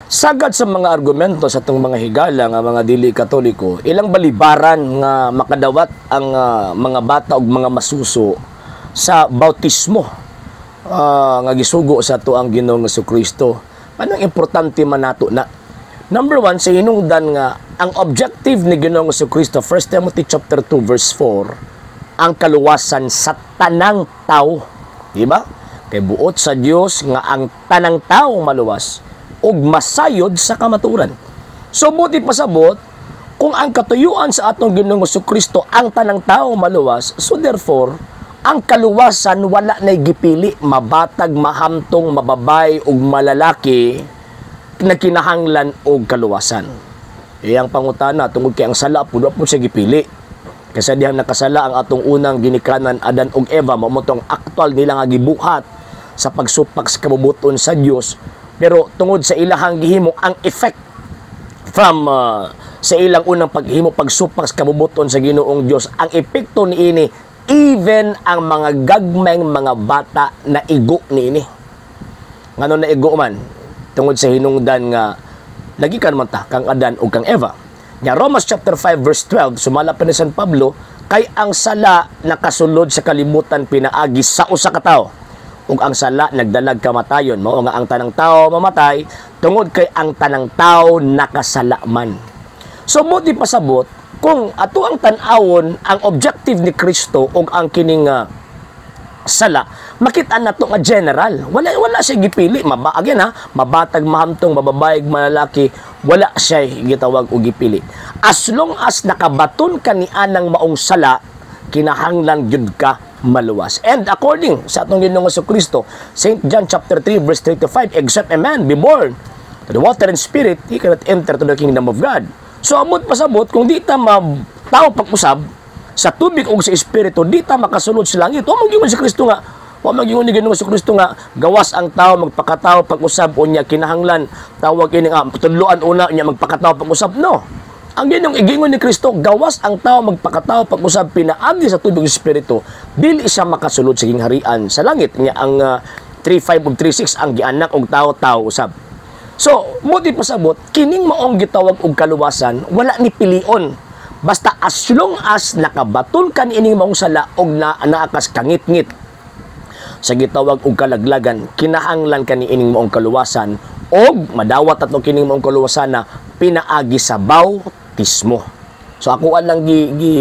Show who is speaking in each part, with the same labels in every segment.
Speaker 1: Sagad sa mga argumento sa atong mga higala nga mga dili Katoliko, ilang balibaran nga makadawat ang mga bata ug mga masuso sa bautismo nga gisugo sa atoang Ginoong Kristo. Anong importante man nato na? Number one, sa hinungdan nga ang objective ni Ginoong Kristo, 1 Timothy chapter 2 verse 4, ang kaluwasan sa tanang tao. Di ba? Kay buot sa Dios nga ang tanang tao maluwas ug masayod sa kamaturan. So buti pasabot, kung ang katuyuan sa atong Ginoong Kristo ang tanang tao maluwas, so therefore, ang kaluwasan wala na gipili, mabatag, mahamtong, mababay ug malalaki na kinahanglan og kaluwasan. Iyang pangutana tungod kay ang sala pud wa pud siya gipili. Kasi dihang nakasala ang atong unang ginikanan Adan ug Eva, mao mo tong aktual nila nga gibuhat sa pagsupak sa kabubuton sa Dios. Pero tungod sa ilahang gihimo, ang effect from sa ilang unang paghimo, pagsupak sa kabubuton sa Ginoong Dios, ang epekto niini, even ang mga gagmayng mga bata na igo niini. Ngano naigo man? Tungod sa hinungdan nga nagikan man ta kang Adan ug kang Eva. Nya Romans chapter 5 verse 12, sumala pa ni San Pablo, kay ang sala nakasulod sa kalibutan pinaagi sa usa ka tawo ug ang sala nagdalag kamatayon. Mao nga ang tanang tao mamatay tungod kay ang tanang tao nakasala man. So buti pasabot, kung ato ang tan-awon ang objective ni Kristo ug ang kining sala, makita nato nga general, wala wala siya gipili, maba again ha, mabatag, mahamtong, mababae, malalaki, wala siya gitawag og gipili. As long as nakabaton ka ni anang maong sala, kinahanglan gyud ka maluwas. And according sa atong Ginoong Kristo, St. John chapter 3 verse 35, "Except a man be born to the water and spirit, he cannot enter to the kingdom of God." So amot pasabot, kung di ta tao pag-usab sa tubig ug sa espiritu, di ta makasulod sa langit. Wa man gyud ni Ginoong Kristo nga gawas ang tao magpakatao pag-usab, unya kinahanglan tawag ini nga tudloan una, unya magpakatao pag-usab. No. Ang Ginoong igingon ni Kristo, gawas ang tao magpakatao pag-usab pinaagi sa tubig ug espiritu, dili siya makasulod sa gingharian sa langit. Nya ang 3:5 ug 3:6, ang gianak og tao, tao usab. So, mo di pasabot, kining maong gitawag og kaluwasan, wala ni pilion. Basta as long as nakabaton ka niining maong sala og na naa kas kangitngit sa gitawag og kalaglagan, kinahanglan ka niining maong kaluwasan og madawat ato kining maong kaluwasan na pinaagi sa bautismo. So ako lang gi, gi,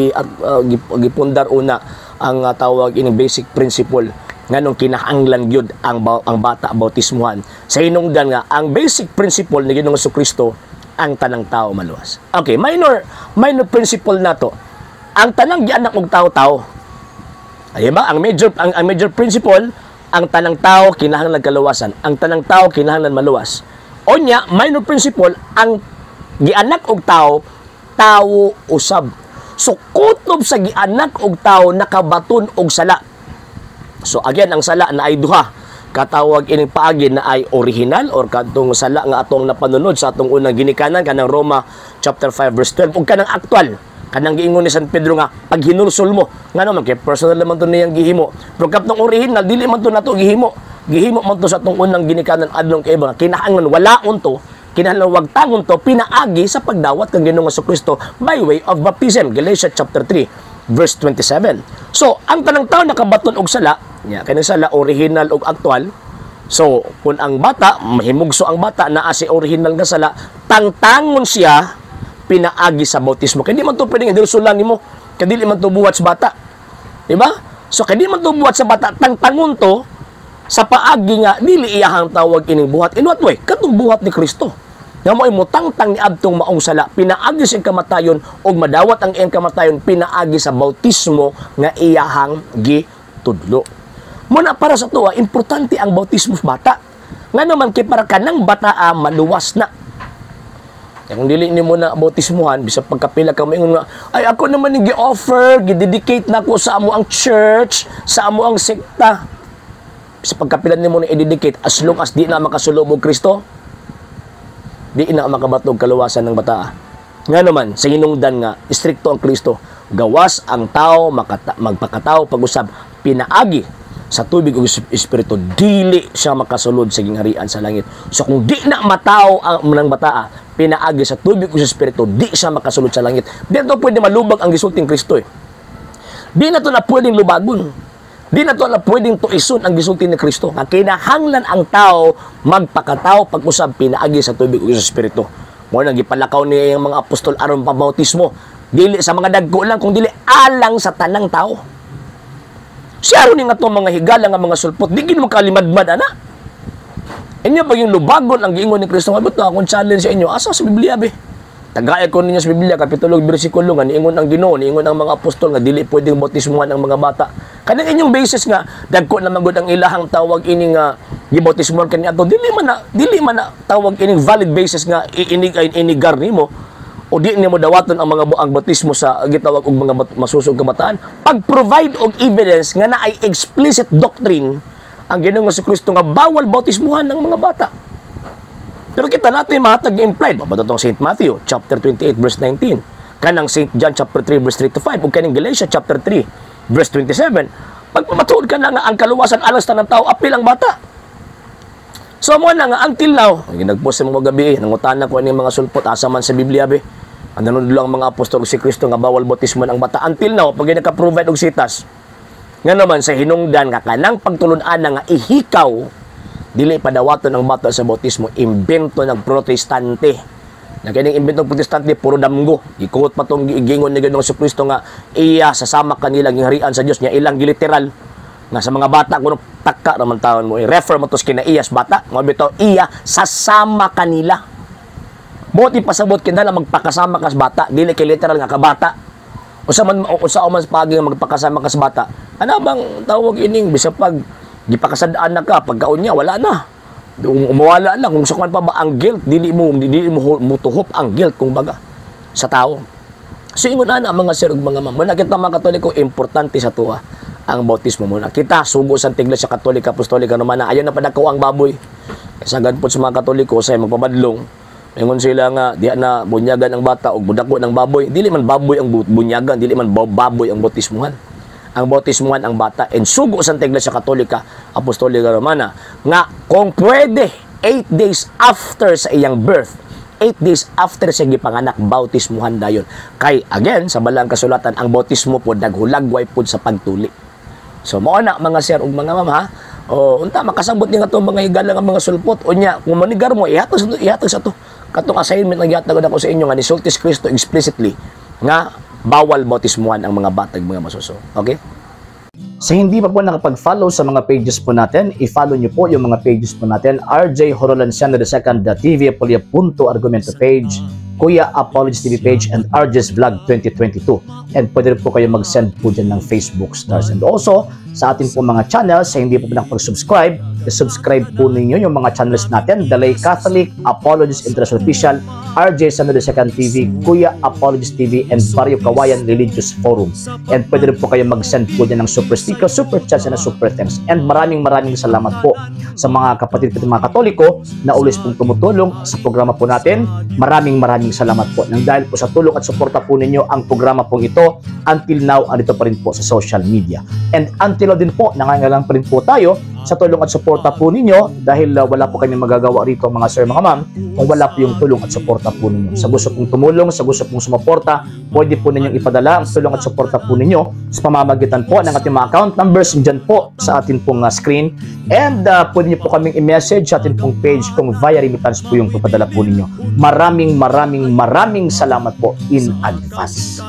Speaker 1: gi, gipundar una ang tawag ining basic principle nganong kinahanglan gyud ang bata bautismuhan sa hinungdan nga ang basic principle ni Ginoong Kristo, ang tanang tao maluwas. Okay, minor minor principle nato. Ang tanang gianak og tao-tao. Ay ba? Ang major principle, ang tanang tao kinahanglan kaluwasan. Ang tanang tao kinahanglan maluwas. Onya, minor principle, ang gianak og tao, tao usab. So kutob sa gianak og tao nakabaton og sala. So again, ang sala na ay duha katawag ining paagi, na ay original or kadtong sala nga atong napanunod sa atong unang ginikanan, kanang Roma chapter 5 verse 12, ug kanang aktual, kanang giingon ni San Pedro nga paghinulsol mo. Ngano man? Kay personal naman to niyang gihimo. Pero kaptong original, dili man to nato gihimo, gihimo man to sa atong unang ginikanan adlong kay nga kinahanglan walaon to, kinahanglan wagtangon to pinaagi sa pagdawat kang Ginoong Kristo by way of baptism, Galatia chapter 3 verse 27. So ang tanang tao nakabaton og sala nya, kani sala original ug aktual. So kung ang bata mahimugso, ang bata naa si original nga sala, tangtangon siya pinaagi sa bautismo. Kay di man to pwedeng hinulsulan nimo, kay dili man to buhat sa bata. Di ba? So kay di man to buhat sa bata, tangtangon to sa paagi nga dili iyahang tawag ining buhat. In what way? Katong buhat ni Kristo. Nga mo'y mutangtang ni adtong maong sala pinaagi sa iyang kamatayon ug madawat ang iyang kamatayon pinaagi sa bautismo nga iyahang gitudlo. Muna para sa tuwa, importante ang bautismo sa bata. Nga naman kay para kanang bata maluwas na. Kaya kung dili nimo na bautismuhan, bisag pagkapila ka moingon nga, "Ay, ako naman yung gi-offer, gi-dedicate na ko sa amo ang church, sa amo ang sekta." Sa pagkapila nimo na i-dedicate, as long as di na makasulubog Kristo, di na makabatog kaluwasan ng bata. Nga naman, sa hinungdan nga, istrikto ang Kristo, gawas ang tao magpakatao pag-usab, pinaagi sa tubig ug espiritu, dili siya makasulod sa gingharian sa langit. So kung di na matawo ang ng bataa pinaagi sa tubig ug sa espiritu, di siya makasulod sa langit. Di na to pwede malubag ang gisulting Kristo eh. Di na to na pwedeng lubagon. Di na to na pwedeng tuison ang gisulti ni Kristo. Nga kinahanglan ang tao magpakatao pag-usab pinaagi sa tubig ug sa espiritu. Mao nang gipalakaw ni ang mga apostol aron pabautismo. Dili sa mga dagko lang, kung dili alang sa tanang tao. Siya ni nga to mga higala nga mga sulpot, di gid mo kalimadmad ana. Inyo pag yung lubagon ang giingon ni Kristo, mabot na akong challenge sa inyo, asa sa Biblia be? Tagay ko ninyo sa Biblia, kapitulo bersikulo nga niingon ang Ginoo, niingon ang mga apostol nga dili pwedeng bautismuhan ang mga bata. Kanang inyong basis nga dagko na magud ang ilahang tawag ini nga gibautismuhan kani ato, dili man na tawag ining valid basis nga iinig ay inigar nimo o di nimo dawaton ang mga ang bautismo sa gitawag og mga masusog kabataan. Pag-provide og evidence nga naay explicit doctrine ang Ginoong Kristo nga bawal bautismuhan ng mga bata. Pero kita natin mahatag nga implied. Ba tong St. Matthew chapter 28 verse 19? Kanang St. John chapter 3 verse 3 to 5 ug kaning Galatia chapter 3 verse 27. Pag pamatuod ka na nga ang kaluwasan alang sa tanang tao, apil ang bata. So mo na nga until now, nagpost sa mga gabi, nangutana ko ani mga sulpot, asa man sa Biblia be? Ang nanudlo ang mga apostol si Kristo nga bawal bautismo ang bata. Until now, pag naka-provide og sitas, nga naman sa hinungdan nga kanang pagtulun-an nga ihikaw dili padawaton ang bata sa bautismo, imbento ng Protestante. Na kining imbento ng Protestante puro damgo. Gikuot pa tong giingon ni Ginoong Kristo nga iya sasama kanila gingharian sa Dios niya, ilang giliteral nga sa mga bata kuno. Taka raman taon mo, i-refer mo to sa kinaiyas bata mo bitaw iya sasama kanila. Buot ipasabot kinahanglan magpakasama kas bata, dili kay literal nga kabata. Usa man pagi nga magpakasama ka sa bata. Ano bang tawag ining bisa pag gipakasad-an na ka, pagkaon niya wala na. Umuwala na kung sa pa ba ang guilt, dili mo mutuhop ang guilt kung baga sa tao. So ingon ana, mga sir ug mga ma'am, muna kita mga Katoliko, importante sa tuwa ang bautismo muna. Kita sugo sa Iglesia Katolika Apostolika Romana, ayaw na padako ang baboy. Sagad po sa mga Katoliko sa magpabadlong. Ingon sila nga diha na bunyagan ang bata og budako ng baboy. Dili man baboy ang bunyagan, dili man baboy ang bautismuhan. Ang bautismuhan ang bata and sugo sa Iglesia Katolika Apostolika Romana nga kung pwede 8 days after sa iyang birth, 8 days after sa gipanganak, bautismuhan dayon. Kay again, sa balang kasulatan, ang bautismo po naghulagway pod sa pagtuli. So mao na, mga sir ug mga ma'am, ha. O unta makasabot ni nga to mga higala nga mga sulpot. Unya kung manigar mo, ihatag sa to katong assignment nga gihatag ako sa inyo nga nisulti si Kristo explicitly nga bawal bautismuhan ang mga batag mga masuso. Okay?
Speaker 2: Sa hindi pa po nakapag-follow sa mga pages po natin, i-follow nyo po yung mga pages po natin. RJ Horolanciano II, TV Apolia Punto Argumento page, Kuya Apologies TV page, and RJ's Vlog 2022. And pwede rin po kayo mag-send po dyan ng Facebook stars. And also, sa ating po mga channels, sa hindi po nakapag-subscribe, i-subscribe po ninyo yung mga channels natin: The Lay Catholic, Apologies International Official, RJ Sano II TV, Kuya Apologies TV, and Barrio Kawayan Religious Forum. And pwede rin po kayo mag-send po dyan ng super sticker, super chats, and super thanks. And maraming maraming salamat po sa mga kapatid ko mga Katoliko na always pong tumutulong sa programa po natin. Maraming maraming salamat po. Nang dahil po sa tulong at suporta po ninyo, ang programa pong ito until now andito pa rin po sa social media. And until now din po, nangangailangan pa rin po tayo sa tulong at suporta po ninyo dahil wala po kami magagawa rito, mga sir, mga ma'am, kung wala po yung tulong at suporta po ninyo. Sa gusto pong tumulong, sa gusto pong sumuporta, pwede po ninyong ipadala ang tulong at suporta po ninyo sa pamamagitan po ng ating mga account numbers dyan po sa atin pong screen. And pwede niyo po kaming i-message sa atin pong page kung via remittance po yung papadala po ninyo. Maraming maraming maraming salamat po in advance.